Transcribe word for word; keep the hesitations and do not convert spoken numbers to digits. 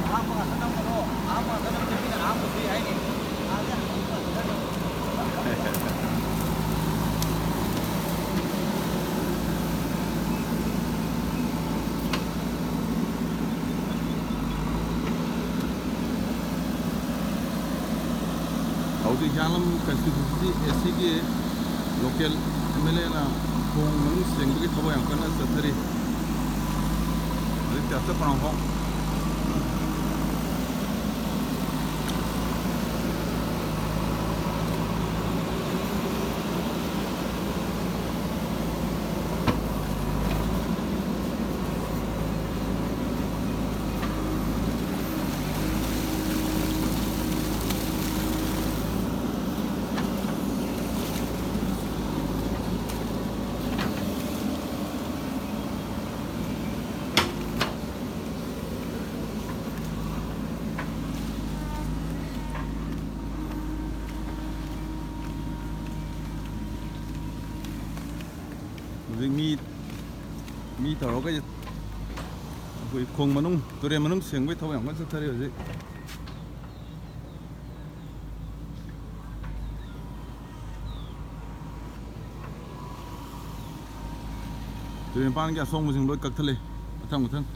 ꯑꯍꯥꯡꯕ ꯉꯥꯛꯇ ꯅꯝꯕꯗꯣ, ꯑꯍꯥꯡꯕ ꯉꯥꯛꯇ ꯅꯝꯕꯗꯣ ꯃꯤꯅ ꯑꯍꯥꯡꯕ ꯁꯨꯏ ꯍꯥꯏꯅꯤ꯫ ꯑꯥꯗ ꯑꯍꯥꯡꯕ ꯉꯥꯛꯇ ꯅꯝꯕꯗꯣ꯫ ꯍꯧꯖꯤꯛ ꯍꯤꯌꯥꯡꯂꯝ constituency ꯑꯦ ꯁꯤꯒꯤ local M L A ꯅ ꯈꯣꯡ ꯃꯅꯨꯡ ꯁꯦꯡꯕꯒꯤ ꯊꯕꯛ ꯌꯥꯝ ꯀꯟꯅ ꯆꯠꯊꯔꯤ꯫ ꯍꯧꯖꯤꯛ ꯇꯥꯏꯞꯇ ꯄꯥꯡꯍꯧ꯫ ꯍꯧꯖꯤꯛ ꯃꯤ, ꯃꯤ ꯇꯧꯔꯒ ꯑꯩꯈꯣꯏ ꯈꯣꯡ ꯃꯅꯨꯡ, ꯇꯨꯔꯦꯜ ꯃꯅꯨꯡ ꯁꯦꯡꯕꯒꯤ ꯊꯕꯛ ꯌꯥꯝ ꯀꯟꯅ ꯆꯠꯊꯔꯤ ꯍꯧꯖꯤꯛ꯫ ꯇꯨꯔꯦꯜ ꯃꯄꯥꯟꯒꯤ ꯑꯁꯣꯡꯕꯁꯤꯡ ꯂꯣꯏ ꯀꯛꯊꯠꯂꯦ, ꯃꯊꯪ ꯃꯊꯪ꯫